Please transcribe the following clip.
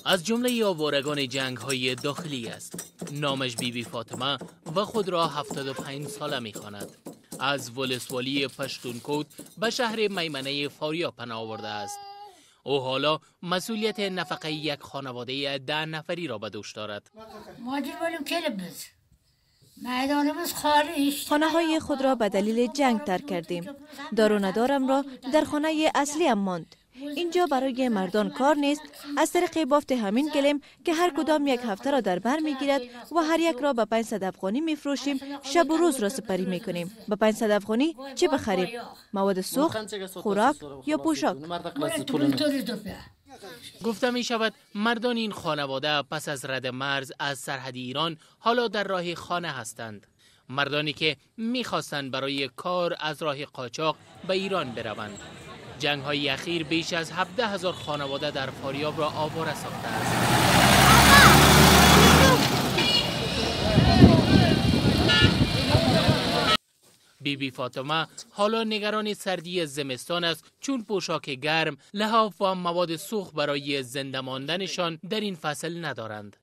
از جمله آوارگان جنگ های داخلی است. نامش بیبی فاطمه و خود را 75 ساله می خواند. از ولسوالی پشتونکوت به شهر میمنه فاریاب پناه آورده است. او حالا مسئولیت نفقه یک خانواده 10 نفری را به دوش دارد. خانه های خود را به دلیل جنگ ترک کردیم. دار و ندارم را در خانه اصلی ماند. اینجا برای مردان کار نیست. از طریق بافت همین گلیم که هر کدام یک هفته را در بر میگیرد و هر یک را به 500 افغانی میفروشیم، شب و روز را سپری میکنیم. به 500 افغانی چه بخریم؟ مواد سوخت، خوراک یا پوشاک؟ گفته می شود مردان این خانواده پس از رد مرز از سرحد ایران حالا در راه خانه هستند. مردانی که میخواستند برای کار از راه قاچاق به ایران بروند. جنگ های اخیر بیش از 17,000 خانواده در فاریاب را آواره ساخته است. بیبی فاطمه حالا نگران سردی زمستان است، چون پوشاک گرم، لحاف و مواد سوخت برای زنده ماندنشان در این فصل ندارند.